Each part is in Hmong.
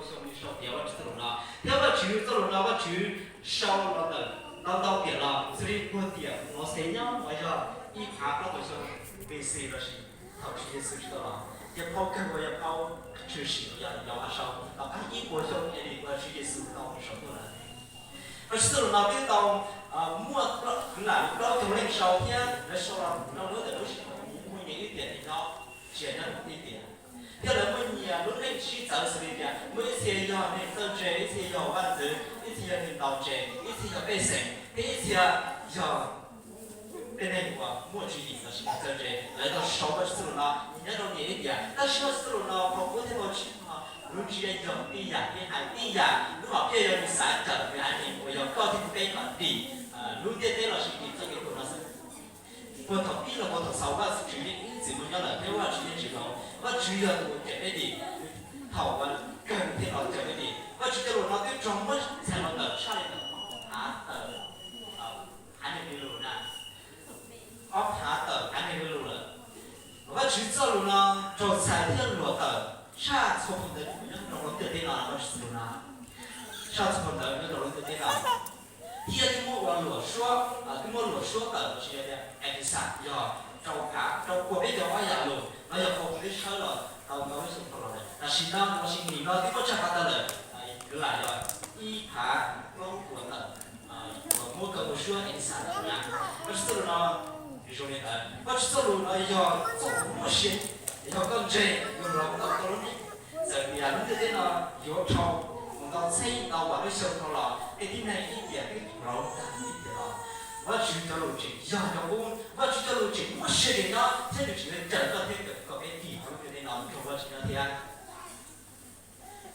xyoo sau tias Vajtswv txoj lus no, thiab Vajtswv txoj lus no Vajtswv sau los ntawm ntau ntau tiam los, xws li puag tiam Mauxes nyob uas yog ib phav plaub puas xyoo B C los sis thaum Tswv Yexus tsis tau los, thiab paub kawg uas yog paub tshwm sim yog yog sau tom qab ib puas xyoo A D uas Tswv Yexus tau mus saum ntuj lawm. Vajtswv txoj lus no twb tau muaj kwv lam plaub caug leej sau thiab lawv sau los rau lub ntawm lub sij hawm muaj nyias ib tiam li no, tsis yog nyob ib tiam. Thiab lawv muaj nyias lub neej sib txawv xws li tias muaj ib txhia yog neeg txawj ntse, ib txhia yog vaj ntxwv, ib txhia yog neeg ntaus ntses, ib txhia yog pej xeem, thiab ib txhia yog tej neeg uas muaj tswv yim los sis txawj ntse. Lawv tau sau Vajtswv txoj lus no nyob rau nyias ib tiam, tab sis Vajtswv txoj lus no qhov qub thiab qhov tseeb no lub ntsiab yog tib yam thiab hais tib yam, lub hom phiaj yog nws xav cawm nws haiv neeg uas yog koj thiab kuv peb kom dim lub ntiaj teb los sis dim txoj kev tuag no xwb. Puag thaum pib los puag thaum xaus Vajtswv yeej ib txwm muaj nyob lawm thiab Vajtswv yeej tsis laus. Vajtswv yog tus uas cawm peb dim thaum uas kawg thiab los cawm peb dim. Vajtswv cov lus no twb raug muab txhais los ntawm tshaj li ntawm ob phav tawm av neeg li lus na, ob phav tawm av neeg li lus lawm. Vajtswv txoj lus no raug txhais thiab luam tawm tshaj txhua phau ntawv nyob rau lub ntiaj teb no, Vajtswv txoj lus no tshaj txhua phau ntawv nyob rau lub ntiaj teb no. Thiab twb muab ua luam suab, twb muab luam suab tawm los sis tias Exodus yog rau phav rau puas peb caug ob yam lus no yog qhov uas peb tshawb los tau ntau lub xyoo dhau los lawm. Tam sim no los sis nim no twb muab tshaj qhov ntawd lawm, kwv lam yog ib phav plaub puas tawm uas muab kawg ua suab Exodus na. Vajtswv txoj lus no zoo li ntawd, Vajtswv txoj lus no yog txoj lus muaj sia, yog koj ntseeg yuav hloov tau koj lub neej. Txawm tias lub ntiaj teb no yuav dhau mus ntau txhiab ntau phav lub xyoo dhau los, tej tib neeg ib tiam twb hloov tag ib tiam los. Vajtswv cov lus tseem yog cov qub, Vajtswv cov lus tseem muaj sia li no thiab nws tseem yuav cawm koj thiab cawm koj peb dim hauv lub ntiaj teb no nrog Vajtswv nyob thiab.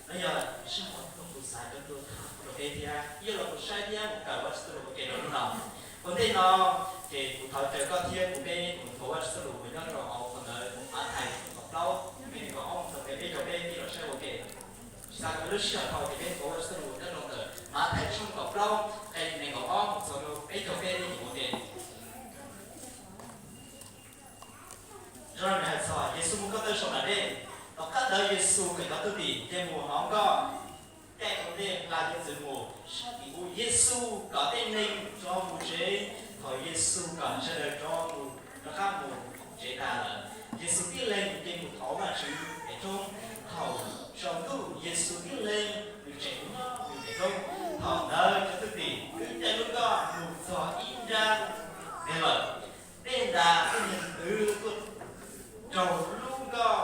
No yog sij hawm kuv xav cov lus tham rau peb thiab yog los kuv saib thiab kuv kawm Vajtswv txoj lus ua ke rau hnub no. Ua ntej no ces kuv thov caw koj thiab kuv peb mus thov Vajtswv txoj lus uas nyob rau hauv phau ntawv Mathais tshooj kaum plaub nqe nees nkaum ob mus txog nqe peb caug peb, peb los saib ua ke. Tsis tas li ntawd, lub sij hawm dhau ces peb thov Vajtswv txoj lus nyob rau ntawm Mathais tshooj kaum plaub nqe nees nkaum ob mus txog rau peb caug peb, peb mus ua ke. Zaj no hais txog Yexus mus ko taw saum nram dej. Tom qab ntawd Yexus kom cov thwj tim nce mus hauv nkoj, caij ua ntej hla hiav txwv mus sab tim ub. Yexus kom tej neeg rov mus tsev. Thaum Yexus kom sawv daws rov mus, rov qab mus tsev tas lawm, Yexus tib leeg nce mus thov Vajtswv pem roob. Thaum tsaus ntuj Yexus tib leeg nws tseem nyob nws pem roob. Thaum ntawd cov thwj tim twb caij lub nkoj mus txog ib nrab dej lawm. Dej ntas, tej neeg twb tuaj raug lub nkoj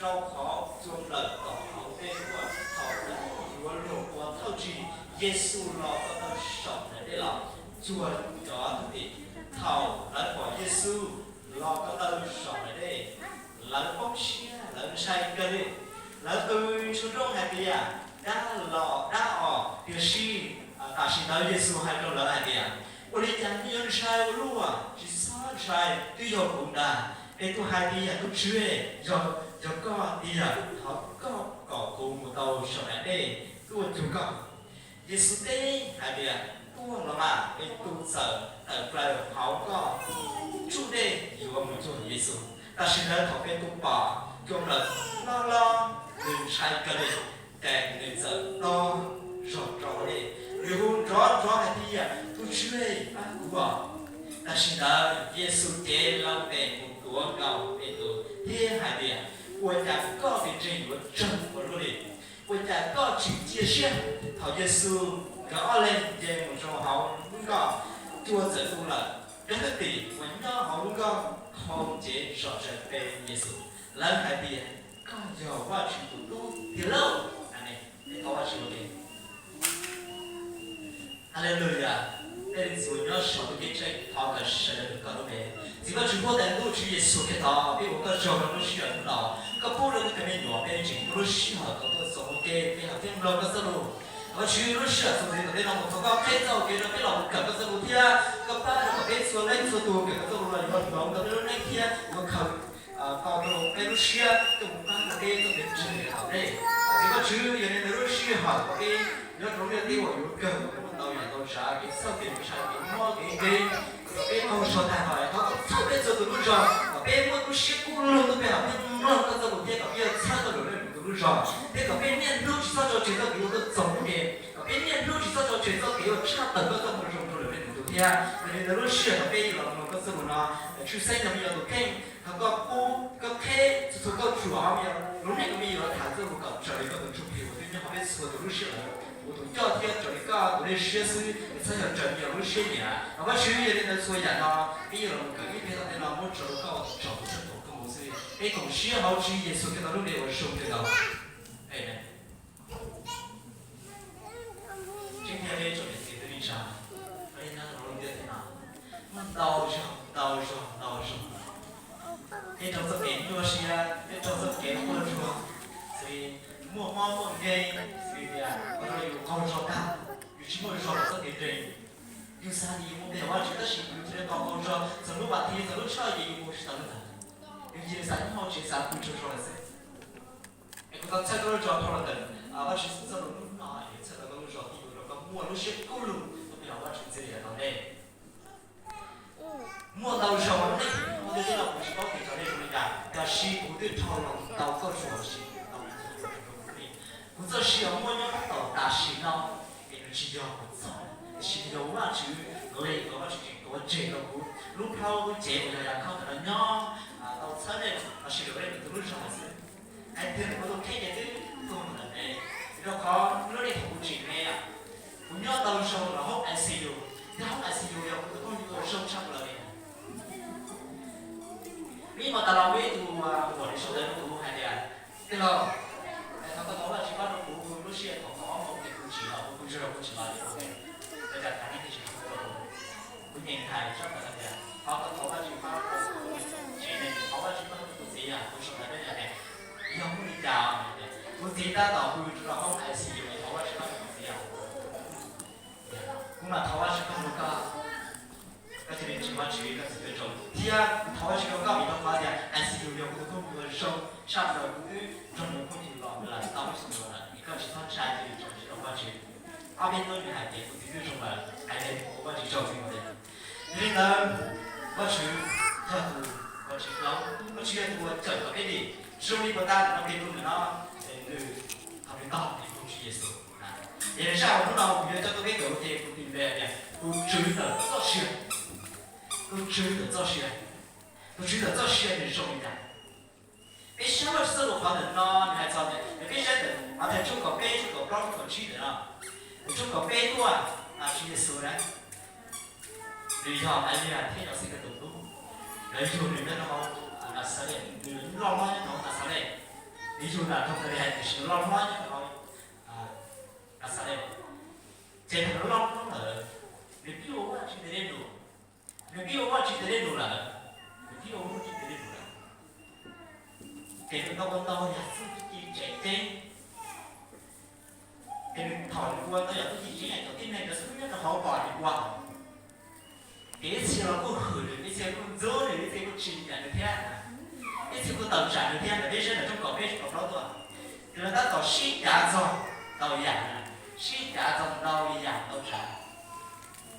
rau qhov cua nplawm tom hauv dej tuaj. Thaum lawv yuav luag ua thawj tsig, Yexus los ko taw saum nram dej los cuag cov thwj tim. Thaum lawv pom Yexus los ko taw saum nram dej, lawv poob siab, lawv ntshai kawg li. Lawv qw ntshua nrooj hais tias, Dab los dab os! Tiam sis tam sim ntawd Yexus hais rau lawv hais tias, Ua li cas nej yuav ntshai ua luaj? Tsis txhob ntshai, twb yog kuv ntag. Es kuv hais tias, Tus Tswv, yog, yog koj tiag, thov koj kom kuv mus tau saum nram dej tuaj cuag koj. Yexus teb hais tias, Tuaj los mas. Es tus txawm tawm plaws hauv nkoj tsuj dej yuav mus cuag Yexus. Tam sim ntawd thaum Petus pom cua nplawm loj loj, nws ntshai kawg li, ces nws txawm tog zog rau hauv dej, nws hu nrov nrov hais tias, Tus Tswv, pab kuv os! Tam sim ntawd Yexus cev loo tes mus tuav nkaus Petus thiab hais tias, Ua cas koj tus ntseeg yuav tsawg ua luaj li? Ua cas koj tsis cia siab? Thaum Yexus nkawd ob leeg nce mus rau hauv lub nkoj, cua txawm tu lawm. Cov thwj tim uas nyob hauv lub nkoj qhau cev zom zaws pe Yexus, lawv hais tias, Koj yog Vajtswv tus Tub tiag lauj! Amees. Peb thov Vajtswv ua ke. Haleluyas. Peb leej txiv uas nyob saum ntuj ceeb tsheej, thov kom sawv daws hlub koj lub npe. Txiv Vajtswv huab tais ntuj, Tswv Yexus Khetos, peb ua koj tsaug rau lub sij hawm hnub no, koj pub rau nej cov me nyuam peb tseem muaj lub sij hawm tau tuaj txog ua ke peb los thiab mloog koj txoj lus. Thov Vajtswv, lub sij hawm txuas ntxiv tom ntej no mus thov koj qheb txoj ua ke rau peb los mus kawm koj txoj lus thiab koj pab rau kom peb txhua leej txhua tus kawm koj txoj lus los yuav hloov tau peb lub neej thiab yuav khaws tau rau peb lub siab coj mus pab rau peb txoj kev ntseeg tom ntej. Txiv Vajtswv, yog li ntawd lub sij sij hawm kom peb nyob rau lub ntiaj teb uas yuav kawg, kom peb muaj ntau yam ntau tsav, kev txhawj kev ntshai, kev mob kev nkeeg, kom peb qaug zog tag los thov kom txhawb peb txhua tus lub zog, kom peb muaj lub siab kub lug tuaj peb hauv, peb mloog koj txoj lus thiab kom peb yuav txhawb tau lawm leej twg tus lub zog, thiab kom peb niaj hnub tsis txhob tso tseg txoj kev ua tuaj txoos lub npe, kom peb niaj hnub tsis txhob tso tseg txoj kev ua tshaj tawm koj txoj moo zoo rau lawm leej twg tus thiab. Yog li ntawd lub sij hawm kom peb yuav los mloog koj txoj lus no, Tshwj Xeeb yog me nyuam tus kheej, thov koj pub koj qheb txhua txhua kauj ruam hauv me nyuam lub neej, kom me nyuam tham txoj lus kom raws li koj tus ntsuj plig uas twb nyob hauv peb txhua tus lub siab lawm, ua tus coj thiab raws li koj tus dej siab xwb, es txhob yog raws me nyuam lub siab nyiam. Thov Vajtswv, yog li ntawd txhua yam no peb yuav los kawm ib pliag tom ntej no muab tso rau koj ua tus tsom tus tsheej tus koob hmoov xwb. Peb koom siab hauv Tswv Yexus Khetos lub npe uas zoo li ntawd. Amees. Tseeb tiag peb tsoom niam txiv kwv tij neej tsa, peb nyob rau lub ntiaj teb no muaj ntau zog ntau zog ntau zog, peb raug txoj kev nyuaj siab, peb raug txoj kev quaj ntsuag, xws li muaj mob muaj nkeeg, xws li tias ua rau yus qaug zog tag, yus tsis muaj zog lawm txoj kev nkeeg. Yus xav tias yus mus pe Vajtswv tab sis yus cia li tau qaug zog, txog lub vas thiv txog lub tshaj ces yus mus tsis tau lub ntawd. Yus cia li xav nyob hauv tsev xav pw tsaug zog lawm xwb. Es kuv tau txhawb koj lub zog dhau los ntawm Vajtswv txoj lus hnub no, es txhawb tau koj lub zog thiab ua rau koj muaj lub siab kub lug tuaj pe Vajtswv txij li yav tom ntej. Muaj ntau zaus nej ua ntej twb los kuv tsis paub kev raug nej zoo li cas, tab sis kuv twb dhau los ntau kauj ruam los sis ntau ib tug rau kuv li. Kuv txoj sia uas muaj nyob tab tom tam sim no, es nws tsis yog kuv txoj, tiam sis nws yog Vajtswv, li uas Vajtswv tseem tuav tseg rau kuv lub plaub lub cev uas yog yav khob ntawm no nyob, tau txhawb nej los sis lwm leej lwm tus lub zog xwb. Hais tias kuv tus kheej ces twb tuag mus lawm ne, rau qhov lub neej thaum kuv tseem me, kuv nyob tau zoo los hauv I C U, thiab hauv I C U yog kuv tus phooj ywg uas zoo tshaj plaws li. Ib hmo tas los muaj ib tug uas nws sau ntawv rau kuv hais tias, tij laug, thov koj thov Vajtswv pab rau kuv, lub sij hawm thaum ob moos ces kuv tsim los, kuv tsim los kuv tsim los li, ua cas tas nej tsis pab rau kuv? Kuv nyeem hais tsob ntawv hais tias, thov koj thov Vajtswv pab rau kuv, tsev neeg, thov Vajtswv pab rau kuv txiv, kuv sau ntawv rau yog tias, yog muaj li cas, kuv txiv tab tom pw rau hauv I C U, thov Vajtswv pab rau kuv txiv. Kuv mam thov Vajtswv pab rau koj, koj cia li ntseeg Vajtswv, koj txiv yuav zoo. Thiab kuv thov Vajtswv rau koj vim rau qhov tias I C U yog kuv tus phooj ywg uas zoo tshaj plaws, kuv twb nrog nws phooj ywg los lawm tau ib xyoos los lawm, es koj tsis txhob ntshai, cia li ntseeg Vajtswv. Ob peb hnub nws hais tias kuv txiv twb zoo lawm, hais li ua Vajtswv tsaug ntxwv li. Yog li ntawd, Vajtswv yog tus uas tsis plaub, Vajtswv yog tus uas cawm tau peb li. Zoo li puas tas ntawm no peb lus ntawm no, nws thaum nws tau nws hu Tswv Yexus. Yog li zaj uas hnub no kuv yuav coj tuaj peb kawm ua ke, kuv tis npe tias tus tswv ntawm txoj sia. Tus tswv ntawm txoj sia. Tus tswv ntawm txoj sia nws zoo li cas? Peb saib Vajtswv txoj lus qhov ntawm no nws hais txog tias, peb saib ntawm Mathais tshooj kaum peb, tshooj kaum plaub, tshooj kaum tsib ntawm no. Tshooj kaum peb tuaj, Tswv Yexus na, nws yog Malis thiab Yauxej nkawd tus tub. Lawv yug nws nyob rau hauv Naxales, nws loj hlob nyob rau hauv Naxales. Nws yug nram nroog Npetlehees tiam sis nws loj hlob nyob rau hauv Naxales. Ces thaum nws loj hlob lawm, nws pib ua Vajtswv tes dej num. Nws pib ua Vajtswv tes dej num lawm, nws pib ua Vajtswv tes dej num lawm, ces nws tau ua ntau yam txuj ci tseem ceeb. Ces nws thaum nws ua ntau yam txuj ci tseem ceeb, cov tib neeg cov xib hwb nyob rau hauv pom nws ua, ces ib txhia los kuj hwm nws, ib txhia kuj ntxub nws, ib txhia kuj tsis nyiam nws thiab, ib txhia kuj tawm tsam nws thiab. Peb saib ntawm tshooj kaum peb tshooj kaum plaub tuaj, ces lawv tab tom sib cav txog ntau yam, sib cav txog ntau yam ntau tsav.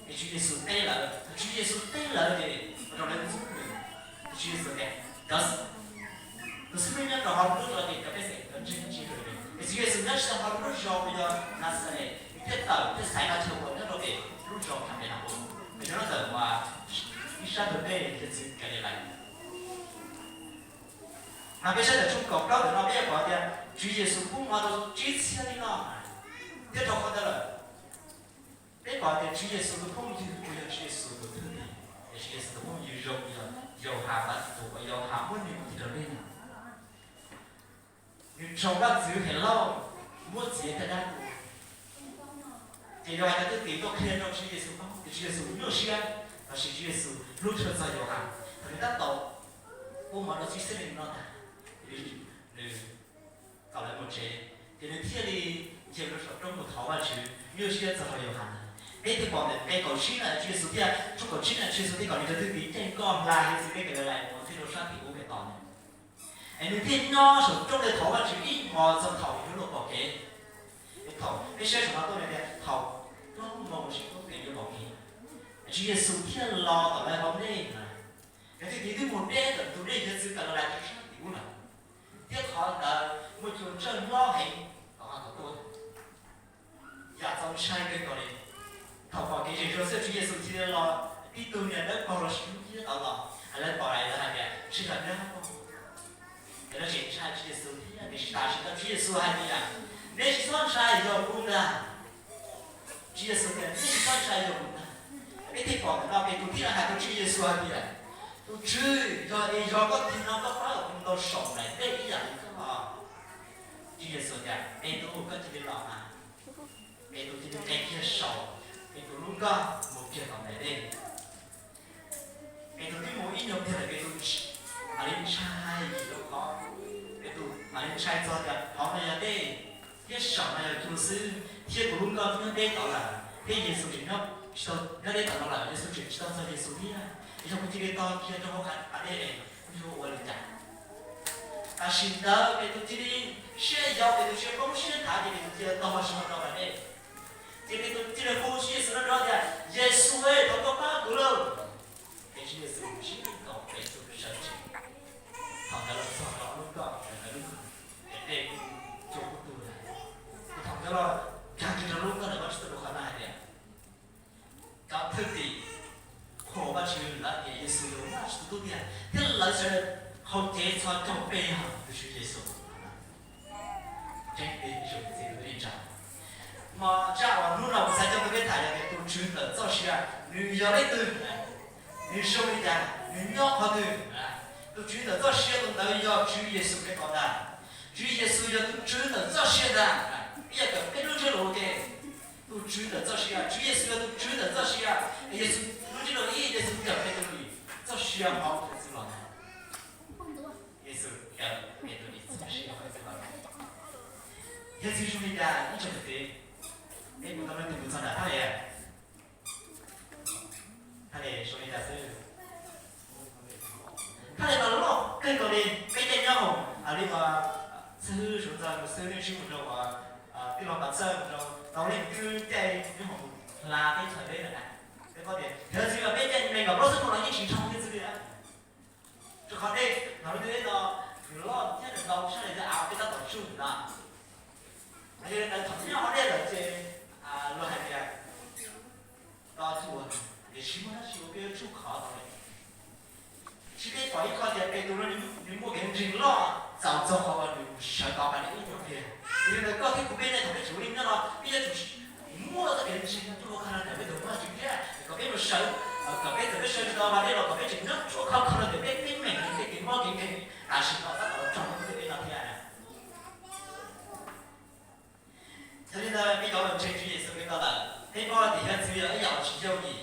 Es Tswv Yexus teb lawv, thaum Tswv Yexus teb lawv ces ua rau lawv ntxub nws. Tswv Yexus tias, cov, tus xib hwb nyob rau hauv lub zos ces cov pej xeem cov ntseeg tsis hwm nws. Es Tswv Yexus nyob tsis tau hauv lub zos uas yog Naxales, nws thiaj tawm thiaj xaiv qhov chaw uas nyob rau pem lub zos Kapenaum, nws nyob ntawm uas ib sab ntug dej hiav txwv Kalilais. Mas peb saib ntawm tshooj kaum plaub ntawm no peb yuav pom tias Tswv Yexus pub mov rau tsib txhiab leej noj, thiab rau qhov ntawd lawm, peb pom tias Tswv Yexus tus phooj ywg uas yog Tswv Yexus tus thwj tim, es Tswv Yexus tus phooj ywg zoo yog Yauhas, tus uas Yauhas muab nws ua tij laug dej num. Nws raug vaj ntxwv Helauj muab txiav caj dab tuag. Ces Yauhas cov thwj tim tuaj qhia rau Tswv Yexus paub, ces Tswv Yexus nyuaj siab, tab sis Tswv Yexus hlub tshua txog Yauhas. Thaum nws tab tom pub mov rau tsib txhiab leej noj tag, nws tau lawv mus tsev, ces nws thiaj li nce rau saum roob mus thov Vajtswv, nyuaj siab txog rau Yauhas ntawd. Peb thiaj pom ntawm nqe kaum tsib na, Tswv Yexus thiaj, tshooj kaum tsib na, Tswv Yexus thiaj kom nws cov thwj tim ceeb koj hla hiav txwv dej Kalilais mus thiaj rau sab tim ub mus tod. Es nws thiaj nyob saum roob ntawd thov Vajtswv ib hmos txog thaum yuav luag pom kev. Es Thaum peb saib saum no tuaj tias thaum plaub moos sib koob nkees yuav los kev, Tswv Yexus thiaj los tom lawv hauv dej na. Yog tias twb mus deb tawm tus dej, yog txwv tawm los lawm rau sab tim ub lawm, thiab qhov ntawd muaj cua ntsawj hlob heev tom qab tod tuaj. Yam txaus ntshai kawg nkaus li, thaum pom kev zem zuag xwb Tswv Yexus cia li los, tib tug niam dawb paug los sis hnub ib tod los, lawv pom lawv hais tias ntshe yog dab tuaj. Ces lawv tseem ntshai Tswv Yexus thiab, tiam sis tam sim no Tswv Yexus hais tias, nej tsis txhob ntshai, yog kuv ntag. Tswv Yexus tias, nej tsis txhob ntshai, yog kuv ntag. Peb thiaj pom ntawm no Petus thiaj hais rau Tswv Yexus hais tias, tus Tswv, yog es yog koj tiag no koj pab kom kuv mus ntaus saum nplaim dej ib yam li koj. Tswv Yexus tias, Petus, koj cia li los mas. Petus cia li nqes kiag saum Petus lub nkoj mus kiag tom nplaim dej. Petus twb mus ib nyuag pliag lawm, Petus mam li ntshai rau qhov, Petus mam li ntshai txog tias hauv no yog dej thiab saum no yog cua xwb, thiab kuv lub nkoj nyob deb tod lawm, thiab Yexus tseem nyob tsis tau, nyob deb tom no lawm, Yexus tseem tsis tau txog Yexus thiab. Es yog kuv cia li tog kiag rau hauv qhov dej es kuv yuav ua li cas? Tam sim ntawd Petus cia li siab yau, Petus cia li poob siab nthav, ces Petus cia li tog hlo rau qhov dej. Ces Petus cia li hu Tswv Yexus nrov nrov tias, Yexus, thov koj pab kuv lauj. Ces Tswv Yexus ntsib nkaus Petus sawv tsees. Thaum ntawd los txog rau lub nkoj, ntawd lub nkoj, ces dej kuj cua kuj tuag lawm. Ces thaum ntawd los nkag kiag rau lub nkoj ntawm Vajtswv txoj lus qhov no hais tias, cov thwj tim qhuas Vajtswv lawv tias Yexus yog Vajtswv tus Tub tiag, thiab lawv sawv daws haus cev txhos caug pe hawm tus Tswv Yexus. Tseeb tiag, Yexus txiv tub li ntsa. Hmo tsab uas hnub no kuv xav coj rau peb tham yog tias tus Tswv ntawm txoj sia nws yog leej twg, nws zoo li cas, nws nyob qhov twg. Tus Tswv ntawm txoj sia tus ntawd yog Tswv Yexus Khetos ntag. Tswv Yexus yog tus Tswv ntawm txoj sia ntag. Ib yam kawm peb lub ntsiab lus ua ke, tus Tswv ntawm txoj sia, Tswv Yexus yog tus Tswv ntawm txoj sia. Yexus lub ntsiab lus ib, Yexus cawm Petus lawm, txoj sia hauv Yexus los ntag. Yexus cawm Petus lawm, txoj sia hauv Yexus los ntag. Yog txiv zoo li cas ib tsoom niam txiv, peb mus tau leej twg mus txog nram Thaj Les? Thaj Les zoo li cas xwb? Thaj Les mas loj kawg nkaus li, peb caij nyob hauv li uas xib hwb Suav Ntxawg mus xwb, nej ntsib mus rau uas tij laug Pas Xawj mus rau tau leej twb caij nyob hauv hla peb chaw deb lawm na. Peb paub tias yog txiv mas peb caij nees nkaum plaub xuab moos los yeej tsis nrog Hiab Txwv li. Rau qhov dej no, lub ntiaj teb no nws loj thiab nws ntau tshaj li cov av peb tab tom tsuj no. Yog li ntawd thaum nyob hauv dej lawm ces luag hais tias to tuaj, ces tsis muaj dab tsi ua peb yuav tsuj khov tau li. Tsis peb pom ib qho tias Petus no nws muaj kev ntseeg loj txaus txog qhov uas nws sawv tau pas dej ib nyuag pliag. Yog li ntawd koj thiab kuv peb nej thaum peb tseem ua neej nyob no peb yuav tsum muaj txoj kev ntseeg ruaj khov no ntawm peb tus Vajtswv thiab kom peb mus sawv, kom peb txawm peb sawv tsis tau pas dej los kom peb tseem nyob ruaj khov khov no ntawm peb, peb meem li tej kev mob kev nkeeg tam sim no tab tom los raug ntawm peb no thiab. Yog li ntawd peb cov uas ntseeg Tswv Yexus Khetos lawm, peb paub tias Hiab Txwv yog ib yam uas tsis yooj yim.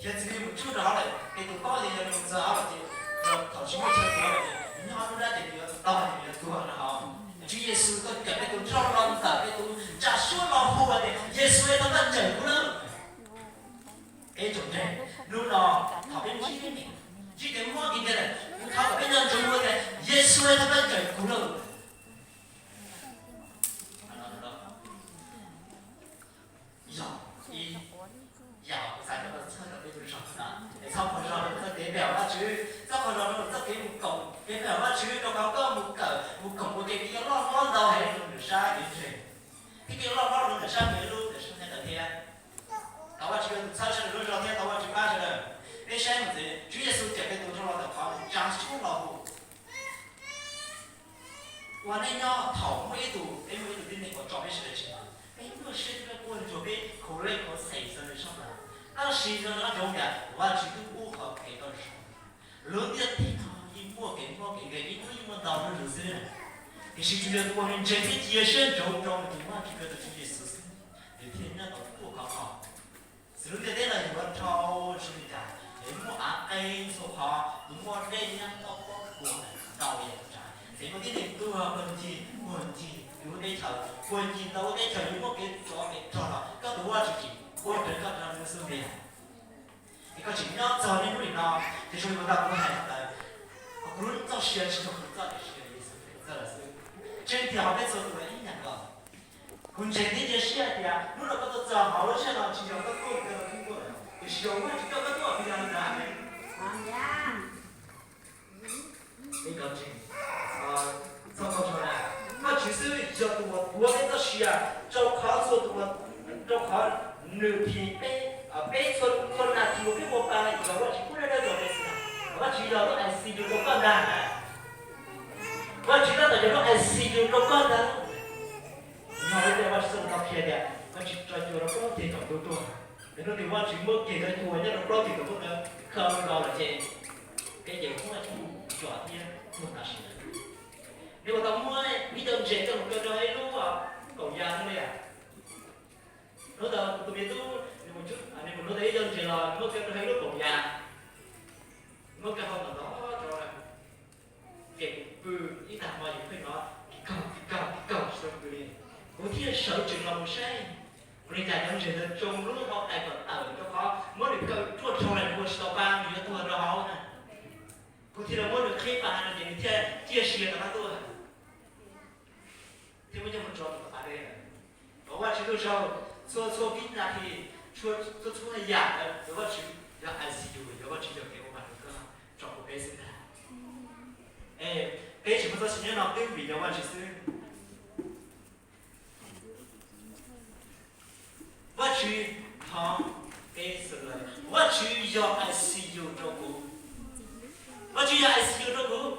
Hiab Txwv yeej mus tsuj rau hauv lawm, Petus paub tias yog nws mus txog hauv lawm ces thaum tsis muaj chaw tuag lawm ces nws nyob hauv lub nrab ces nws yuav tog, nws yuav tuag rau hauv. Tswv Yexus tau cawm Petus rov los ntawm Petus tsa suab los hu tias, Yexus, thov koj cawm kuv nawb. Peb tsoom ntseeg, hnub no thaum peb ntsib teeb meem, ntsib kev mob kev nkeeg lawm, kuv thov kom peb nco ntsoov tias Yexus, thov koj cawm kuv nawb. Yog ib yam kuv xav coj txhawb rau peb tus zog na, es txhob pov zog rau txoj kev pe hawm Vajtswv, txhob pov zog rau txoj kev mus koom kev pe hawm Vajtswv, rau qhov koj mus kawm mus koom ua ke, kev yuav loj hlob ntau heev rau ntawm sab kev ntseeg, thiab kev yuav loj hlob rau ntawm sab kev hlub ntawm sab ntawd thiab. Thov Vajtswv tus txhawb sawv daws lub zog thiab thov Vajtswv pab sawv daws. Peb saib mus ntxiv, Tswv Yexus cawm Petus rov los ntawm qhov nws tsa suab los hu. Ua neej nyob thaum muaj ib tug, peb muaj ib tug tib neeg uas tso peb sawv daws tseg, peb muaj siab thiab peb quaj ntsuag, peb khuv leej khuv xeem txog nws tshaj plaws. Tab sis yog nco ntsoov tias Vajtswv twb pub qhov kev koj zoo. Lub ntiaj teb no yeej muaj kev mob kev nkeeg, ib hnub yeej muaj ntau hnub zus xwb. Tiam sis tsuas yog tus uas nws ntseeg thiab cia siab ntsoov rau nws tus Vajtswv, tus Tswv Yexus xwb, nws thiaj nyob tau ruaj khov kho. Xws lub ntiaj teb no yuav dhau zoo li cas, yuav muaj av qeeg txhua qhov, yuav muaj dej nyab toj pob kua ntau li cas, ces muaj tib neeg tuag puag ncig puag ncig lub teb chaws, puag ncig ntau lub teb chaws yuav muaj kev tsov kev rog los koj tus Vajtswv tseem ua raws koj rau nws xub ntiag. Es koj tseem nyob txog niaj hnub nim no, ces zoo li kuv tau kuv hais ntawd, kuv lub txoj sia tsis yog kuv txoj, tiam sis yog Yexus Khetos txoj lawm xwb. Tseeb tiag hauv peb txhua tus ib yam nkaus, kuv ntseeg thiab cia siab Hnub no koj tuaj txog hauv lub sij hawm no tsis yog koj tuaj koj tau tuaj, tiam sis yog Vajtswv coj koj tuaj, puas yog li ntawd? Txog tau, Vajtswv xwb yog tus uas tuav peb txoj sia, rau qhov txhua tus, rau qhov nws phim peb, peb txhua, txhua nas this uas peb ua pa yog Vajtswv pub dawb dawb rau peb xwb. Vajtswv yog lub I C U rau koj ntag. Vajtswv tab tom yog lub I C U rau koj ntag. Yog li ntawd Vajtswv txoj lus tau qhia tias Vajtswv tso cua rau plaub ceg thaum ntuj tuaj. Yog hnub twg Vajtswv muab kiag cov cua nyob rau plaub ceg thaum ntuj ntawd khaws los lawm ces peb ces muab cua thiab tuag tam sim ntawd. Nws puas tau muab ib co ntses coj mus kaw rau ib lub kaum yas no li? Hnub ntawd tus me tub, nws mus hnub ntawd ib co ntses los muab kaw rau ib lub kaum yas, muab kaw hau ntawm ntov rau. Ces kuv pw ib tag hmo ces kuv pheej hnov kis kaug kis kaug kis kaug tsis tau pw li. Kuv thiaj sawv tsees los mus saib ua li cas cov ntses ntawd tsoo lub hauv paus kom tawm, rau qhov muab nws kaw ruaj dhau lawm nws ua tsis tau pa, nws yuav tuag rau hauv na. Kuv thiaj li muab nws qhib pa no ces nws thiaj ciaj sia rov qab tuaj. Thiab muab coj mus tso rau tom qab dej. Thov Vajtswv lub zaug, txhua txhua vib nas this, txhua txhua yam ntawd yog Vajtswv, yog I C U, yog Vajtswv yog kev ua pa rau koj, tso kuv peb xwb ntag. Es peb tsis muaj txoj sia nyob no twb vim yog Vajtswv xwb. Vajtswv thov peb sawv daws, Vajtswv yog I C U rau kuv. Vajtswv yog I C U rau kuv.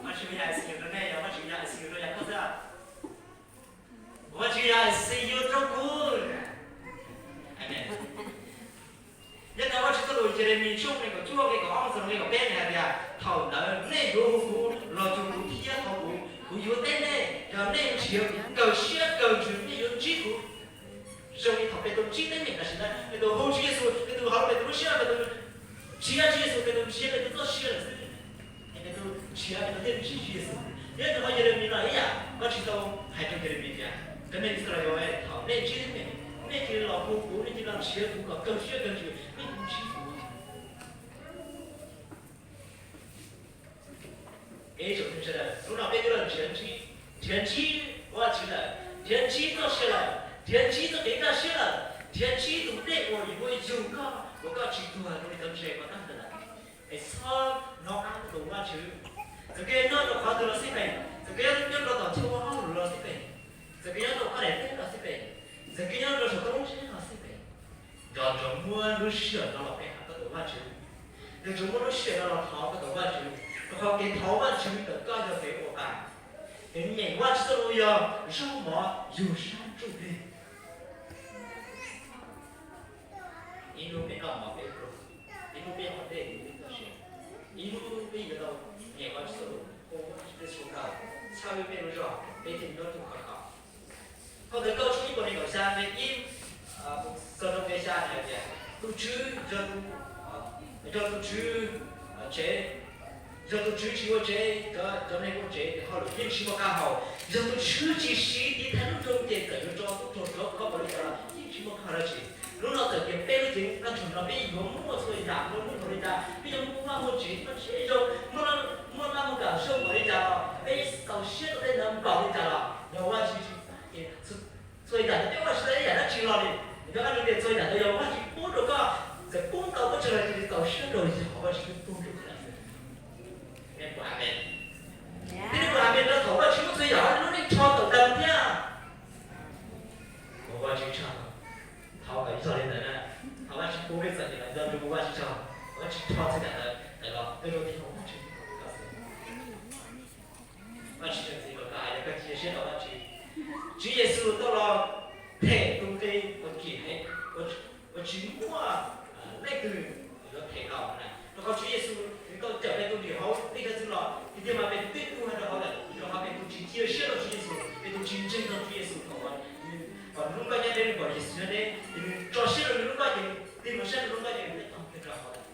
Vajtswv yog I C U rau nej, yog Vajtswv yog I C U rau yam koj xwb. Vajtswv yog I C U rau kuv. Amen. Nyob rau Vajtswv txoj lus Yelemis tshooj nees nkaum cuaj nqe kaum ob txog nqe kaum peb nws hais tias, thaum ntawd nej yuav hu kuv los cuag kuv thiab thov kuv, kuv yuav teb nej. Yog nej nrhiav kuv kawg siab kawg ntsws nej yuav ntsib kuv. Zoo li thaum Petus ntsib teeb meem tam sim ntawd, Petus hu Tswv Yexus, Petus hauv Petus lub siab, Petus nrhiav Tswv Yexus, Petus nrhiav Petus txoj sia lawm xwb. Es Petus nrhiav Petus thiaj ntsib Tswv Yexus. Nyob rau hauv Yelemis los ib yam, Vajtswv tau hais rau Yelemis tias, cov neeg Yixalayees, thaum nej ntsib teeb meem, nej cia li los hu kuv, nej cia li los nrhiav kuv kom kawg siab kawg ntsws, nej yuav ntsib kuv. Ib tsoom sawv daws, hnub no peb twb los nrhiav ntsib, nrhiav ntsib Vajtswv lawm, nrhiav ntsib txoj sia lawm, nrhiav ntsib txoj kev kaj siab lawm, nrhiav ntsib tus dej uas yuav yug koj uas koj tsis tuag zoo li cov ntses uas tag ntawd lawm. Es txhob hnov qab tuaj tus Vajtswv. Txawm koj nyob rau qhov twg los xij peem, txawm koj nyob rau tom chaw ua hauj lwm los xij peem, txawm koj nyob rau qhov daim teb los xij peem, txawm koj nyob rau saum toj lub tsheb los xij peem, nco ntsoov muab lub sij hawm no los pe hawm koj tus Vajtswv. Nco ntsoov muab lub sij hawm no los thov koj tus Vajtswv, rau qhov kev thov Vajtswv ntawm koj yog kev ua pa. Kev nyeem Vajtswv txoj lus yog zaub mov yug sab ntsuj plig. Ib hnub peb noj mov peb pluag, ib hnub peb haus dej peb txoj sia, ib hnub peb yuav tau nyeem Vajtswv txoj lus, ua Vajtswv txoj lus txhawb peb lub zog, peb thiaj nyob ruaj khov kho. Phau Ntawv Nkauj tshooj ib puas nees nkaum xya nqe ib txog rau nqe xya hais tias, tus Tswv yog tus, yog tus Tswv tsev, yog tus Tswv tsis ua tsev, cov neeg ua tsev tes hauj lwm yeej tsis muaj qab hau. Yog tus Tswv tsis siv tiv thaiv lub nroog ces txawm yuav tso tub rog rov qab npaum li cas los yeej tsis muaj qab hau dab tsi. Hnub no txawm tias peb lub cev kaj ntug no peb yuav muaj txhua yam muaj muaj npaum li cas, peb yuav muaj vaj muaj tsev, muaj tsheb zoo, muaj, muaj laj muaj kam zoo npaum li cas los, peb txaus siab rau tej ntawd npaum li cas los, yog Vajtswv tsis pab ces txhua yam ntawd peb ua tsis tau ib yam dab tsi los li. Cov kaj ntug tias txhua yam ntawd yog Vajtswv pub rau koj, txawm pub ntau pub tsawg los cia li txaus siab rau yam Vajtswv twb pub rau koj lawm. Nej puas amen? Thiab nej puas amen rau thaum Vajtswv muab txhua yam hauv nej lub neej rho tawm ntawd thiab? Ua Vajtswv tsaug. Thov kom yog li ntawd na, thov Vajtswv pub peb txom nyem los nco ntsoov ua Vajtswv tsaug, Vajtswv rho txhua yam ntawd tawm los nco ntsoov tias yog Vajtswv pub rau koj xwb. Vajtswv tseem txiv kom koj hais tias koj cia siab rau Vajtswv. Tswv Yexus tau los them tus nqi uas kim heev, uas tsis muaj leej twg yuav them tau na. Rau qhov Tswv Yexus nws tau cawm Petus dim hauv tej chaw txwv los, tiag tiag mas Petus twb tuag rau hauv lawm, rau qhov Petus tsis cia siab rau Tswv Yexus, Petus tsis ntseeg tau Tswv Yexus thaum uas nws pom nws lub nkoj nyob deb, nws pom Yexus nyob deb, ces nws tso siab rau nws lub nkoj ces, tig mus saib nws lub nkoj ces nws twb tuag kiag rau hauv lawm.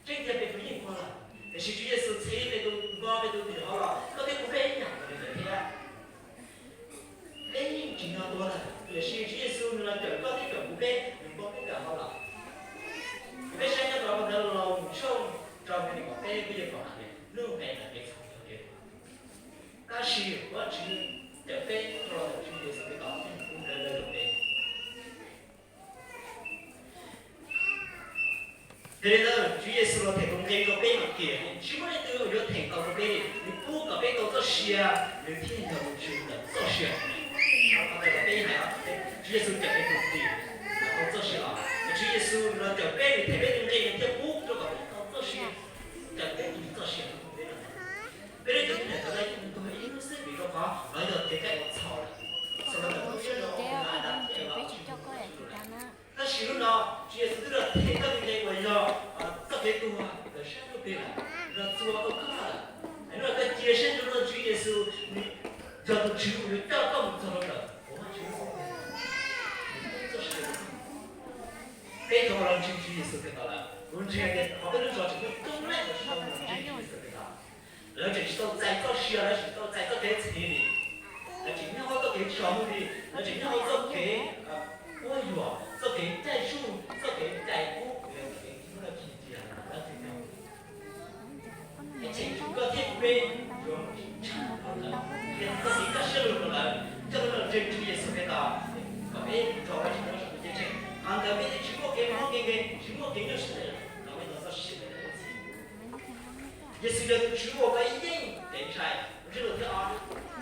Tseeb tiag Petus yeej tuag lawm, tiam sis Tswv Yexus txhiv Petus, npo Petus dim hauv los, koj thiab kuv peb ib yam nkaus li ntawd thiab. Peb yeej tsis nco tuag lawm, tiam sis Tswv Yexus nws los cawm koj thiab cawm kuv peb, nws npo peb tawm hauv los. Peb saib nyob rau hauv ntawd Loos tshooj rau nqe nees nkaum peb, peb yuav pom hais tias nug nqe ntawd kev txhaum yog kev tuag. Tab sis Vajtswv cawm peb rau los ntawm Tswv Yexus Khetos. Yog li ntawd Tswv Yexus los them tus nqi rau peb mas kiag, tsis muaj leej twg yuav them tau rau peb li. Nws pub kom peb tau txoj sia, nws thiaj yog tus tswv ntawm txoj sia. Qhov ntawd peb hais, Tswv Yexus cawm peb tus nqi tau txoj sia los, Tswv Yexus los cawm peb, nws them peb tus nqi, nws thiaj pub rau kom peb tau txoj sia, cawm peb tus txoj sia. Peb leej twg thiaj hais tias ib hnub xwb, vim rau qhov lawv yog kev cai uas txhaum lawm. Txhaum lawm, lawv tau siab rau Adam thiab Eva tus tsis muaj lus lawm. Tab sis hnub no Tswv Yexus twb los them koj tus nqi uas yog txoj kev tuag ntawm sab ntsuj plig lawm, los txuas tau koj lawm. Hnub no koj cia siab rau Tswv Yexus, nws yog tus Tswv uas yuav coj koj mus txog rau ntawm qhov Vajtswv txoj sia. Peb cov uas los ntseeg Tswv Yexus Khetos lawm, kuv ntseeg tias hauv peb lub zos tseem muaj coob leej uas tsis tau los ntseeg Tswv Yexus Khetos. Lawv tseem tsis tau txais txoj sia, lawv tseem tsis tau txais txoj kev txhiv li. Lawv tseem nyob hauv txoj kev tsaus ntuj li, lawv tseem nyob hauv txoj kev quab yuam, txoj kev caij tsuj, txoj kev cais kub, txoj kev muab lawv khi cia, lawv tsis tau. Es cheem tsum koj thiab kuv peb yuav mus tshaj tawm lawv, thiab koj txiv kaj siab lug rau lawv, coj lawv los ntseeg Tswv Yexus Khetos, kom peb rov qab tsis tau sawv tus ceeb tsheej. Qhov ntawd peb thiaj tsis muaj kev mob kev nkeeg, tsis muaj kev nyuaj siab lawm, los peb tau txoj sia ntawm lawv txhij. Yexus yog tus Tswv uas kov yeej kev ntshai. Lub ntsiab lus thib ob,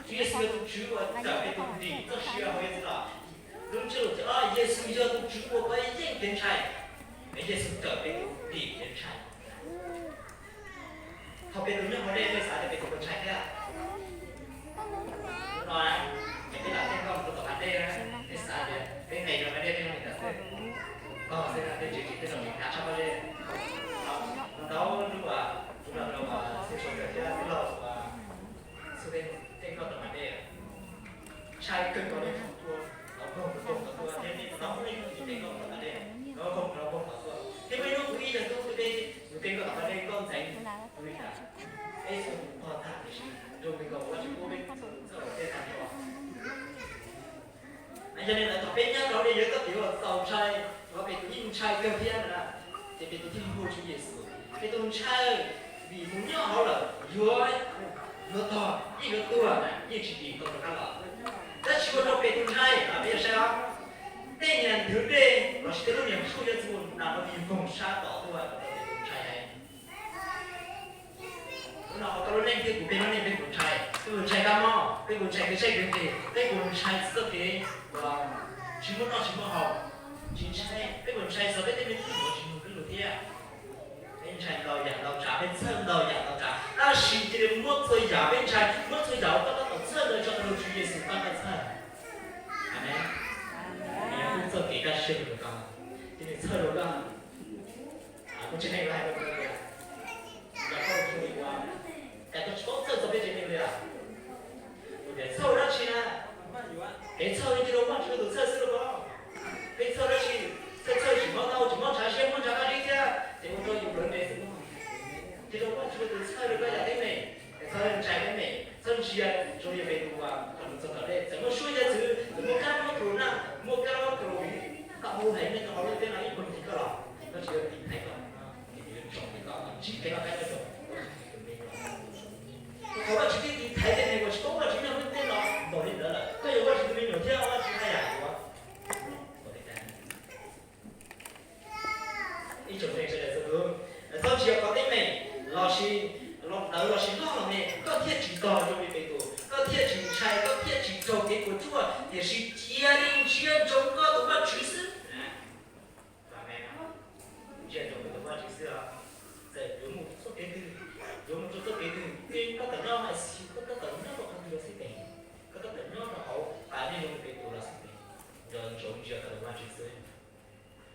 Tswv Yexus yog tus Tswv uas cawm peb tus nqi txoj sia hauv Yexus los. Lub ntsiab lus thib ob, Yexus yog tus Tswv uas kov yeej kev ntshai. Es Yexus cawm peb tus nqi kev ntshai. Thaum Petus nyob hauv dej, nej xav tias Petus puas ntshai thiab? Hnub no, es peb lam tej nkauj mus rau tom qab dej, nej xav tias peb nqes rau qab dej peb nyob li cas xwb? Tog xwb, tej tsev tsis tej tseem hnav tshaj pob zeb. Ntau hnub uas kuv los rau xib hwb Soo Kawm thiab tij laug Xub Peb tej nkauj tom qab dej, ntshai kawg nkaus li, ua, nrov nkoog nrov nkoog tom tuaj thiab nej ntau hnub nej mus tej nkauj tom qab dej, nrov nkoog nrov nkoog tom tuaj thiab muaj ib hnub kuv ib yawg tub thiab peb mus tej nkauj tom qab dej nkauj ntxeev li cas, peb txhua tus pog tag tiam sis zoo li nkaus Vajtswv pub peb txawj tej tag nrho. Yog li ntawd thaum peb nyob rau hauv dej yog ib txoj kev uas txaus ntshai, thaum Petus yeej ntshai kawg thiab na, ces Petus thiaj hu Tswv Yexus. Petus ntshai vim mus nyob hauv lawm yuav, yuav tog yeej yuav tuag, yeej tsis dim tau rov qab los. Tab sis ua rau Petus ntshai, peb yog saib os, tej niag nthwv dej lossis tej lub niag suab yuav txuas nram no nws voog sab tom tuaj, Petus ntshai heev. Hnub no hauv koj lub neej thiab kuv peb lub neej peb puas ntshai? Peb puas ntshai kab mob? Peb puas ntshai kev tshaib kev nqhis? Peb puas ntshai txoj kev tsis muaj noj tsis muaj haus? Tsis ntshai. Peb puas ntshai txog peb tej me tub me nyuam tsis mloog peb lus thiab? Peb ntshai ntau yam ntau tsav, peb txhawj ntau yam ntau tsav, tab sis cia li muab txhua yam peb ntshai, muab txhua yam uas koj tab tom txhawj ntawd tso rau Tswv Yexus pab koj txhawj. Amees. Nws yuav pub txoj kev kaj siab rau koj, ces nws txhawj rau koj. Kuv tsev neeg hais rau kuv tias, yog koj ua, cas koj tsis paub txhawj txog peb tsev neeg li lawm? Kuv tias txhawj dab tsi na? Kev txhawj cia rau Vajtswv tus txhawj xwb lauj. Peb txhawj dab tsi? Txhawj txhawj tsis mob tau, tsis mob ntshav siab, mob ntshav dab tsi thiab ces ua rau yus lawv ntev xwb. Cia rau Vajtswv tus txhawj rau koj yam teeb meem, txhawj ntshai teeb meem, txhawj ntsia zoo li Petus uas thaum nws txog tom dej, txawm muaj suab yuav txwv, txawm muaj kab mob kruas naj, muaj kab mob kruas vim koj hu hais nej rau hauv lub teb no ib puag ncig koj los, koj tsis yog tiv thaiv koj, ces nws yuav tsom li koj, ntsib kev noj qab nyob zoo. Thaum Vajtswv thiaj tiv thaiv tej neeg uas tsis paub Vajtswv nyob hauv lub teb no npaum li ntawd lawm, koj yog Vajtswv tus me nyuam thiab Vajtswv haj yam yuav npaum li cas. Ib tsoom neeg sawv daws txhua tus, txhob ntsia koj teeb meem lossis los ntawd lossis loj los me, koj thiaj tsis tog zoo li Petus, koj thiaj tsis ntshai, koj thiaj tsis raug kev puas tsuaj, tiam sis cia li ntsia ntsoov koj tus Vajtswv xwb. Ntsia ntsoov koj tus Vajtswv xwb os. Txawm yuav mus txoj kev twg, yuav mus rau txoj kev twg, koj tab tom nyob mas xij, koj tab tom nyob rau qhov twg los xij peem, koj tab tom nyob rau hauv pas dej zoo li Petus los xij peem, nco ntsoov ntsia koj tus Vajtswv xwb.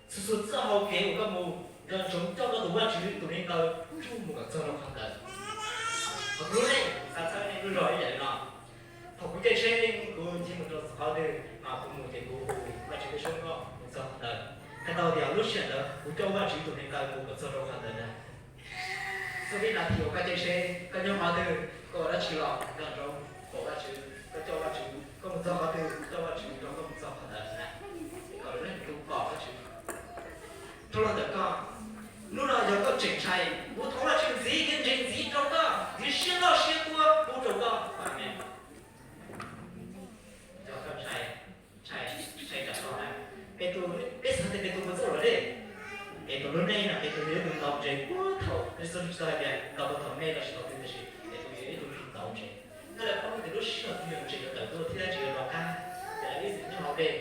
Txhua txhua txoj hau kev uas koj mus, nco ntsoov coj koj tus Vajtswv tus hluav taws tsuj mus kom txog rau qhov ntawd. Qhov kuv lub neej xav txhawb nej lub zog ib yam li no. Thaum kuv caij tsheb kuv ntsib mus rau qhov twg mas kuv mus ces kuv hu Vajtswv tej suab nkauj mus txog qhov ntawd. Hais tau tias lub sij hawm ntawd kuv coj Vajtswv tus hluav taws mus kom txog rau qhov ntawd ntag. Txhua tib nas this uas koj caij tsheb, koj nyob qhov twg, koj ua dab tsi los nco ntsoov foom Vajtswv, koj coj Vajtswv, koj mus txog qhov twg coj Vajtswv nrog koj mus txog qhov ntawd na, kom lub neej tu pom Vajtswv. Rau los ntawm koj, hnub no yog koj tseem ntshai, kuv thov Vajtswv ntxiv kev ntseeg ntxiv rau koj, ntxiv siab loj siab tuab pub rau koj. Amees. Yog koj ntshai, ntshai, ntshai tsam no na, Petus, peb xav tias Petus puas txawj luam dej? Petus lub neej no Petus yog ib tug Tsis tau hais tias tau tau thaum me los sis thaum twg, tiam sis es tus yog ib tug tsis tau ntse. Thiab lawv paub tias lub sij hawm tus yog ntse yuav tawm tuaj thiab tsis yuav rov qab, ces lawv ib txwm nyob hauv dej,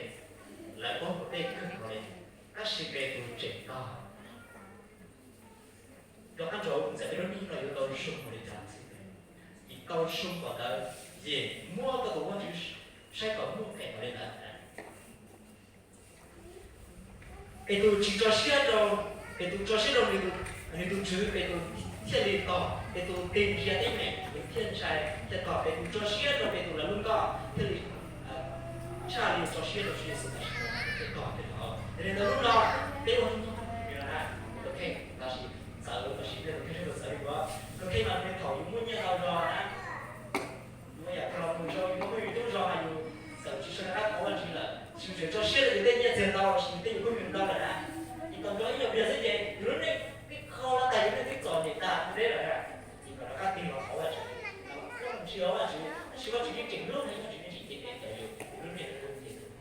lawv paub tias dej kawg nkaus li, tab sis Petus tseem ntog. Rov qab ntsoov txawm peb lub neej no yuav tau zoo npaum li cas xwb, tsis tau zoo npaum ntawd, ces muab koj tus Vajtswv saib kom muaj nqis npaum li ntawd. Petus tsis tso siab rau, Petus tso siab rau nws tus Tswv, Petus thiaj li tos, Petus tig ntsia teeb meem, Petus thiaj ntshai thiaj tos, Petus tso siab rau Petus lawv lub nkoj thiaj li tshaj li tso siab rau Tswv Yexus tam sim no thiaj tos thiaj tos. Yog li ntawd hnub no peb ua ib hnub nyob, tus kheej tam sim txawv, tam sim no tus kheej sawv daws txawv li ua, tus kheej mas nws thaum yus muaj nyiaj tau zog na, yus muaj yam kho mus zoo, yus muaj phooj ywg coob zog mas yus txawm tsis sawv rov qab thov Vajtswv lawm, yus tseem tso siab rau yus tej nyiaj txiag ntau los sis yus tej yus phooj ywg ntau lawm na, yus tau nrog ib nyuag pliag xwb ces yus lub neej pib kho los tas, yus lub neej twb txom nyem tas mus deb lawm na, ces kom rov qab tig los thov Vajtswv, ntsia Vajtswv, tab sis Vajtswv yeej tseem hlub, Vajtswv yeej tseem cev kev cawm yus, yus lub neej yuav nce tus.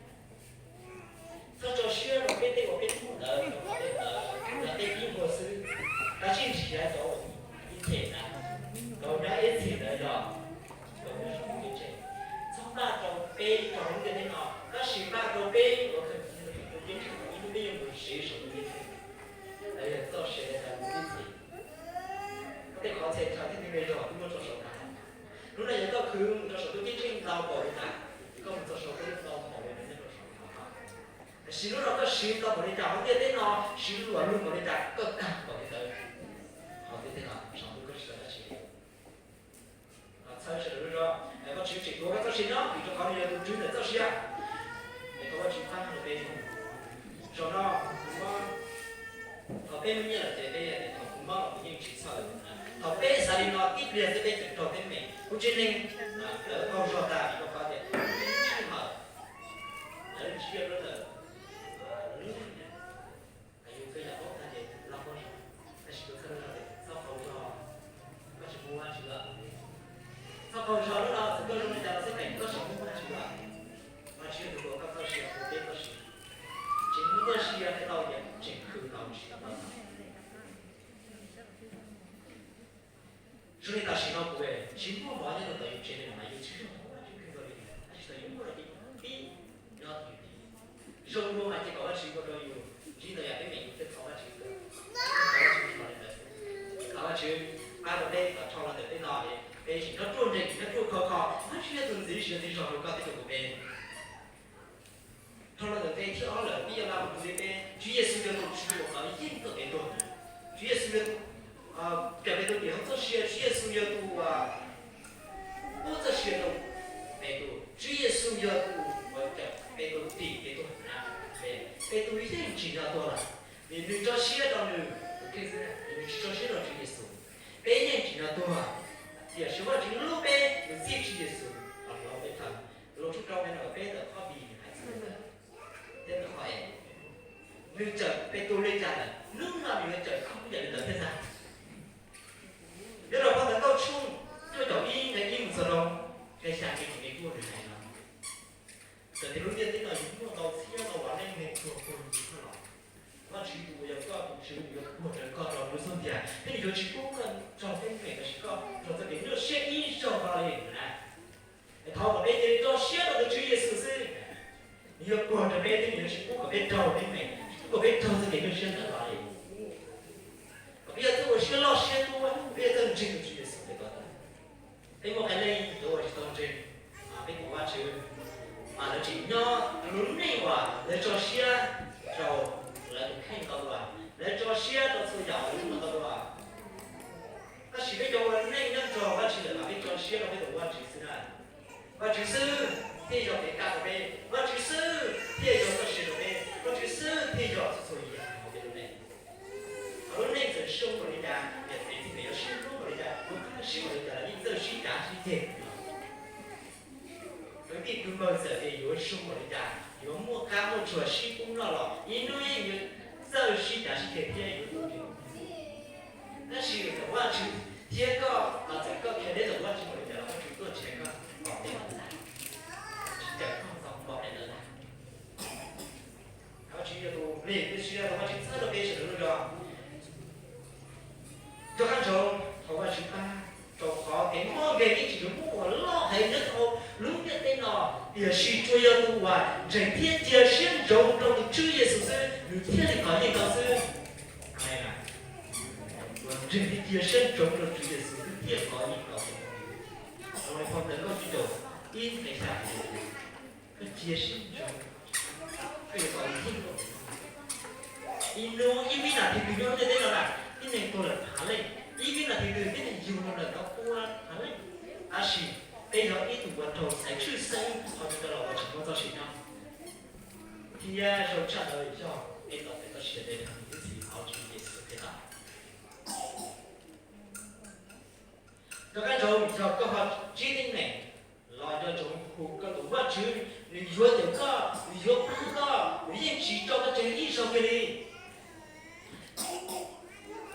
Txhob tso siab rau peb tej uas peb muaj ntawd, tej ntawd yog tej pib nkuaj xwb, tab sis nrhiav cov uas ib txhis na, cov nyob ib txhis ntawd yog cov muaj zoo kev ntseeg. Txhob npaj rau peb rau lub ntiaj teb no, tab sis npaj rau peb uas kawm tus ceeb tsheej ib hnub peb yuav mus siv saum ntuj ceeb tsheej. Lawv yog txoj sia li ntawd mus ib txhis. Koj tej qhov txhia chaw thiab tej me zog twb muab tso saum ntawd. Hnub no yog koj khwv mus rau saum ntuj ceeb tsheej ntau npaum li cas, koj mus txog saum koj yeej ntau npaum li ntawd nyob rau saum no. Tiam sis hnub no koj siv ntau npaum li cas hauv ntiaj teb no, siv luam lug npaum li cas koj tag npaum li ntawd hauv ntiaj teb no, saum ntuj koj tsis tau dab tsi li. Txhawb sawv daws lub zog, Vajtswv tseem tuav koj txoj sia nyob vim rau qhov nws yog tus Tswv ntawm txoj sia. Es thov Vajtswv pab rau peb. Zaum no kuv mob, thaum peb muaj nyiaj lawm ces peb hais tias thaum kuv mob los kuv yeej tsis txhawj. Thaum peb xav li no tib pliag xwb peb tseem raug teeb meem. Kuv tsev neeg lawv qaug zog tas vim rau qhov tias peb lub sij hawm, lawv lub sij hawm, lub neej, yus txhua yam paub tag ces los qaug zog, tab sis kuv txhawj zog tias txhob qaug zog, koj tsis muaj Vajtswv lawm. Txhob qaug zog, lub no txawm koj zoo li cas los xij peem koj tsis muaj Vajtswv lawm. Vajtswb tus tuav koj txoj sia, tuav peb txoj sia, tseem muaj txoj sia thiaj tau tias tseem khwv tau tsis tau. Zoo li tam sim no kuv tsis muaj mov nyob rau tom yus tsev li no mas yus tsis zoo thov Vajtswb kawg nkaus li, tab sis thaum yus muaj lawm ces yus pib nyob rau yus tid. Zoo dua mas ces kom Vajtswb ua rau yus ntsib ntau yam teeb meem yus thiaj thov Vajtswb, thov Vajtswb li ntawd. Thov Vajtswb pab rau peb kom dhau los ntawm tej no, peb tsis nyob ruaj nrees, tsis nyob ruaj khov kho. Vajtswb yog tus ntxiv siav txiv zog rau koj thiab rau kuv peb. Dhau los ntawm nqe thib ob lawm peb yuav nqa mus ntxiv peb, Tswv Yexus yog tus Tswv uas kov yeej txoj kev tuag. Tswv Yexus yog, cawm Petus dim hauv txoj sia, Tswv Yexus yog tus uas pub txoj sia rau Petus, Tswv Yexus yog tus uas cawm Petus dim kev tuag na. Petus yeej tsim nyog tuag lawm, vim nws tso siab rau nws tus kheej xwb, nws tsis tso siab rau Tswv Yexus. Peb yeej tsim nyog tuag, tiam sis Vajtswv hlub peb, nws txib Tswv Yexus los hloov peb thaum Loos tshooj rau nqe nees nkaum peb ntawm qhov B hais txog ntawd thiab ntawm qhov E. Nws cawm Petus li cas lawm, hnub no nws yuav cawm koj ib yam li ntawd thiab ntag. Nyob rau phau Ntawv Nkauj tshooj cuaj caum ib nqe ib mus txog rau nqe xya, nqe kuv nqe kuj nws hais no, txawm tias lub ntiaj teb no yus muaj ntau txhiab ntau los leej neeg tuag puag ntsis koj los, Vajtswv tus uas yog koj tus Tswv nws yuav puag rawv koj rau lub xub ntiag thiab nws yuav tsis pub koj raug teeb meem los sis koj raug txoj kev nyuaj siab ib zaug no li na. Thov kom peb cia li tso siab rau tus Tswv Yexus xwb, nws yuav puag rau peb thiab nws yuav tsis pub kom peb raug teeb meem, tsis pub kom peb raug txoj kev nyuaj siab ntawd los li. Kom peb yog txoj ua siab loj siab tuab, peb yog txawj ntseeg tus Tswv Yexus peb kom tau. Peb muaj qee leej yuav ua tsis tau ntseeg, peb thov Vajtswv, mas lawv tseem nyob lub neej uas lawv tso siab rau lawv tus kheej tau dua, lawv tso siab rau txhua yam uas lawv muaj tau dua. Tab sis peb cov ua neej nyob nrog Vajtswv lawm mas peb tso siab rau peb tus Vajtswv xwb na. Vajtswv xwb thiaj yog kev kaj rau peb, Vajtswv xwb thiaj yog txoj sia rau peb, Vajtswv xwb thiaj yog txhua txhua yam hauv peb lub neej. Hauv lub neej txawm zoo npaum li cas, niam txiv txiv pem yuav sib hlub npaum li cas, lub qab sib npaum li cas los yeej txawj sib cav sib ceg. Kwv tij kwv npawg, txawm tias yuav zoo npaum li cas, yuav muaj qab muaj tsuag sib poob noj los ib hnub yeej yuav txawj sib cav sib ceg thiab yuav tuaj nrhiav. Tab sis txawm Vajtswv thiab koj, txawm koj khiav deb txawm Vajtswv npaum li cas los Vajtswv tuaj nrhiav koj kom peb los txaj, tsis cawm koj txog npaum li ntawd ntag. Vajtswv yog tus lig, tab sis yog Vajtswv txhawb rau peb sawv daws lub zog. Rov qab ntsoov Tsis tsuas yog tus uas ntseeg thiab cia siab ntsoov rau tus Tswv Yexus xwb nws thiaj li kov yeej tau xwb. Tus uas ntseeg thiab cia siab ntsoov rau Tswv Yexus xwb thiaj kov yeej tau. Phau Ntawv Nkauj tshooj kaum ib nqe xya, koj cia siab ntsoov, koj yuav kov yeej tau. Ib hnub ib vib nas this twg nyob ntiaj teb no na, tib neeg tuag lawm phav leej, ib vib nas this twg tib neeg yug los lawm tau pua phav leej. Tab sis peb yog ib tug uas raug xaiv tshwj xeeb qhov twg rau los uas tseem muaj txoj sia nyob. Thiab zoo tshaj ntawd yog peb tau peb txoj sia de rau tus tub txib hauv Tswv Yexus Khetos. Nco qab ntsoov, yog koj ho tsib teeb meem los nco ntsoov hu koj tus Vajtswv, nws yuav cawm koj, nws yuav pab koj, nws yeej tsis tso koj tseg ib zaug kiag li.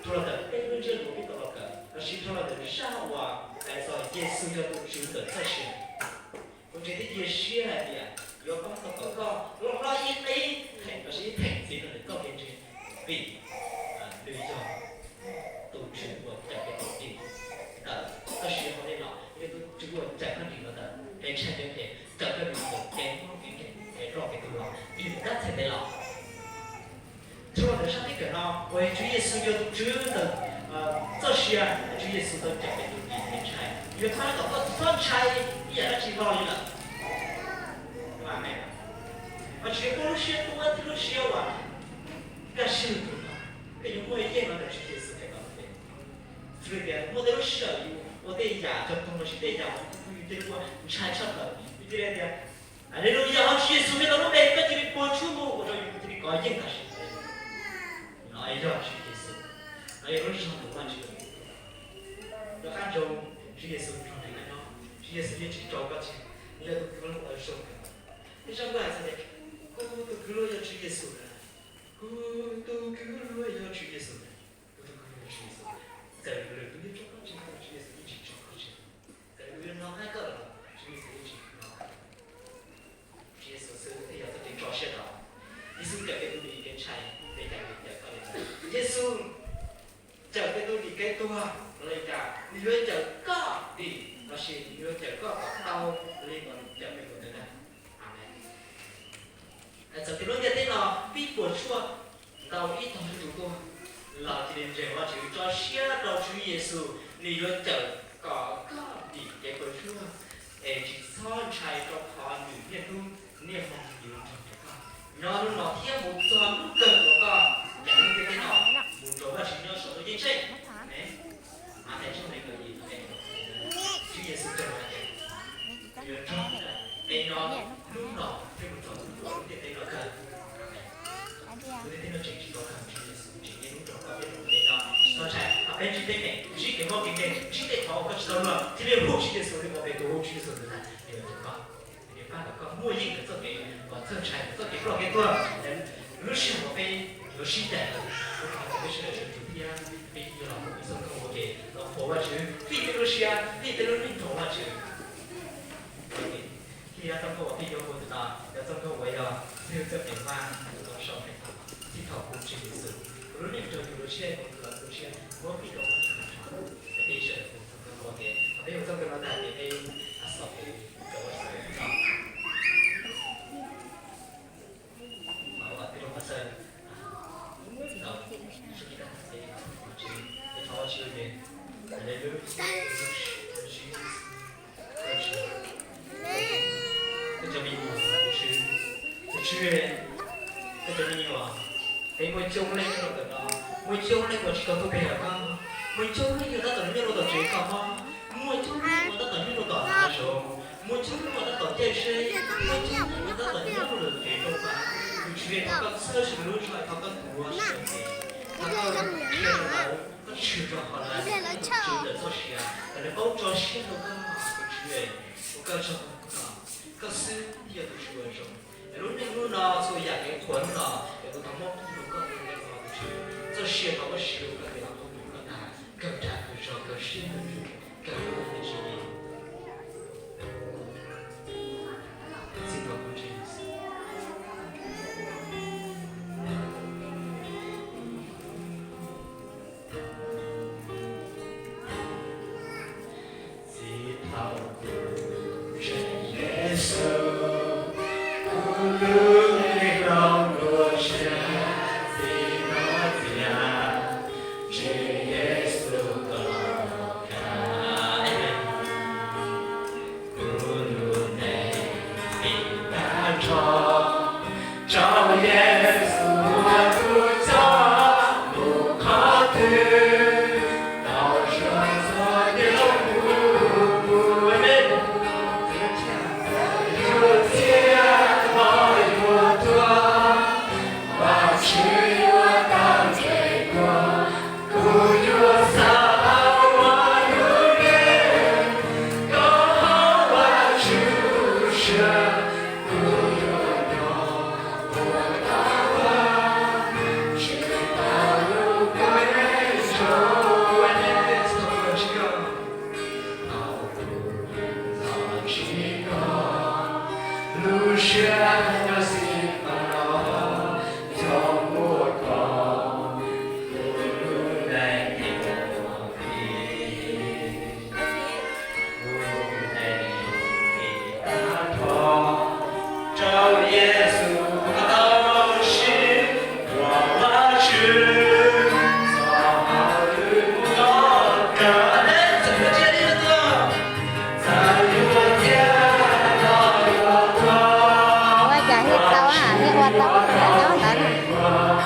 Dhau los ntawm peb lub ntsiab lus peb tau los kawm, los sis dhau los ntawm zaj uas hais txog Yexus yog tus Tswv ntawm txoj sia, kuv ntseeg thiab cia siab hais tias yuav pab tau kom koj loj hlob ib qib theem los sis ib theem txiv rau ntawm koj kev ntseeg, vim nws yog tus Tswv uas cawm peb tau dim ntawm txoj sia hauv nej los, yog tus Tswv uas cawm koj dim los ntawm kev ntshai kev phem, cawm koj dim ntawm kev mob kev nkeeg, kev ploj kev tuag los, vim nws tab txhais tes los. Dhau los ntawm zaj peb kawm no uas Tswv Yexus yog tus Tswv ntawm txoj sia, Tswv Yexus tau cawm peb tus dim kev ntshai, yuav pab kom koj txhob ntshai ib yam dab tsi hlo li lawm. Amen. Vajtswv yuav pub lub siab tuab thiab lub siab uas kaj siab lug rau koj, koj yuav muaj yeej los ntawm Tswv Yexus Khetos lub npe. Xws li tias muaj tej lub sij hawm yus ua tej yam cog toog los sis tej yam uas kuj yus cia li ua ntshai tshaj plaws, yus cia li tias, Aleluyas, hauv Tswv Yexus Khetos lub npe koj cia li puas tsuaj mus ua rau yus cia li kov yeej tam sim no. No yog Tswv Yexus, no yog lub zog tus Vajtswv. Nco qab ntsoov, Tswv Yexus nrog nej nyob, Tswv Yexus yeej tsis tso koj tseg, nws yog tus Kwv Uas zoo kawg. Tej zaj nkauj hais tias, kuv tus kwv hluas yog Tswv Yexus na, kuv tus kwv hluas yog Tswv Yexus na, kuv tus kwv hluas yog Tswv Yexus. Txawm lwm tus yeej tso koj tseg, Tswv Yexus yeej tsis tso koj tseg. Txawm lwm tus yuav hnov qab koj los Tswv Yexus yeej tsis hnov qab. Tswv Yexus xwb thiaj yog txoj kev tso siab tau. Yexus cawm peb tus dim kev ntshai, peb cawm li cas koj li ntawd. Yexus cawm peb tus dim kev tuag los li cas, nws yuav cawm koj dim los sis nws yuav cawm koj kom tau li uas nws cawm peb tus ntawd ntag. Amen. Txawm tias lub ntiaj teb no pib puas tsuaj ntau ib tog tus tuag los cia li ntseeg Vajtswv, tso siab rau Tswv Yexus, nws yuav cawm kom koj dim kev puas tsuaj, es tsis txhob ntshai rau qhov nws niaj hnub niaj hmo yuav nrog rau koj nyob hnub no thiab mus txog hnub kawg uas koj ncaim lub ntiaj teb no mus nrog Vajtswv nyob saum ntuj ceeb tsheej. Amen. Mathais tshooj nees nkaum yim, Tswv Yexus cog lus hais tias, yuav nrog peb nyob hnub no thiab mus txog hnub uas lub ntiaj teb no kawg. Lub ntiaj teb no tseem tsis tau kawg, Tswv Yexus tseem niaj hnub nrog koj peb mus ua ke no. Txhob ntshai, peb ntsib teeb meem, ntsib kev mob kev nkeeg, ntsib tej qhov uas koj tsis tau luag, cia li hu Tswv Yexus li uas Petus hu Tswv Yexus ntawd ntag, nws yuav cawm koj. Nws pab kom koj muaj yeej ntawm txoj kev uas txhawj ntshai, ntawm txoj kev ploj kev tuag. Lub sij hawm uas peb yuav sib cais, kuv thov kom peb sawv daws sawv ntsug thiab peb yuav los mus ua txoj nkauj ua ke los qhuas Vajtswv, fij peb lub siab, fij peb lub neej rau Vajtswv. Thiab txoj nkauj uas peb yuav ua ntawm no yog txoj nkauj uas yog twg txoj kev vaj los sau hais tias, txij thaum kuv ntseeg Yexus, kuv lub neej raug tus dua tshiab, kuv tus dua tshiab muab fij rau Vajtswv tso. Peb sawv daws ua txoj nkauj ua ke, thaum peb ua txoj nkauj no tag ces peb xaus kev rau Vajtswv tso. Thov Vajtswv, thov Vajtswv, Hallelujah, Koj cov me nyuam, tus Tswv, tus Tswv, koj cov me nyuam, peb muaj coob leej nyob rau ntawm no, muaj coob leej uas tsis tau tuaj pe hawm koj, muaj coob leej uas tab tom nyob rau tom tsev koj mob, muaj coob leej uas tab tom nyob rau tom hav zoov, muaj coob leej uas tab tom caij tsheb, muaj coob leej uas tab tom nyob rau tom tsev rau pa. Tus Tswv, thov koj txhawb sawv daws lub zog, thov koj tuav sawv daws, thov koj qhia rau lawv, koj tshwm rau qhov lawv, Tswv ntawm txoj sia, kom lawv paub tso siab rau koj, tus Tswv, ua koj tsaug, koj xwb thiaj yog tus Tswv uas zoo. Lub neej hnub no, txhua yam kev qhuas hnub no, es kuv thov muab qhia rau koj, tus Tswv, txoj sia thov koj siv rau koj, koj tus kheej, koj tag, kawg dag kawg zog, kawg siab kawg ntsws, kawg hlub kawg tsim nyog. Txij thaum kuv ntseeg Yexus, txij thaum kuv ntseeg Yexus, Rau Yexus ua tus coj mus qhov twg, tau zoo txog tias kuv yuav txiav los yuav tuag, Vajtswv yuav tau nres kuv, kuv yuav xav ua lub neej, koj hauv Vajtswv siab, kuv yuav nyob ua koj vaj, tsis tau lub koob ntsoo. Lub siab nyob xij pas no, cov muaj koj tus lub neej yuav pib, tus lub neej pib tag nrho. Rau Yexus tau siv ua Vajtswv, txoj hauj lwm mus txog kawg. Txawm yuav txiav los yuav tuag, txawm yuav txiav los yuav tuag, ua cas thiaj tau, thiaj ua tau, tau ntawd na.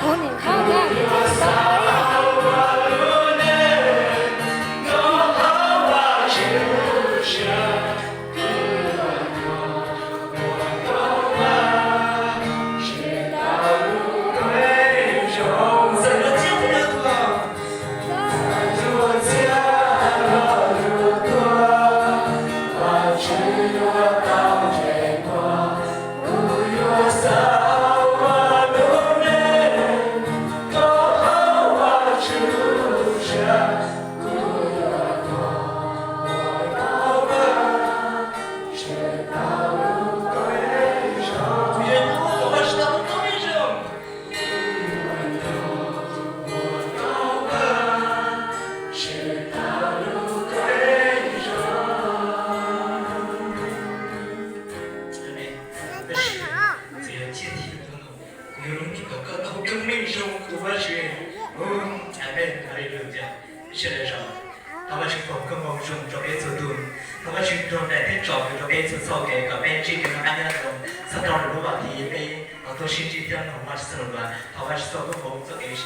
Kuv nim qhov ntawd tau. Kuv yuav lub neej kom koj tau koob meej zoo kuv Vajtswv. Amen, hallelujah. Sawv daws, thov Vajtswv foom koob hmoov zoo rau peb txhua tus. Thov Vajtswv nrog nraim thiab tsom kwm rau peb txhua txoj kev kom peb ntsib kev noj qab nyob zoo, txhob raug lwm lub vam thiv peb tau tuaj sib ntsib thiab mloog Vajtswv txoj lus. Thov Vajtswv txoj koob hmoov txoj kev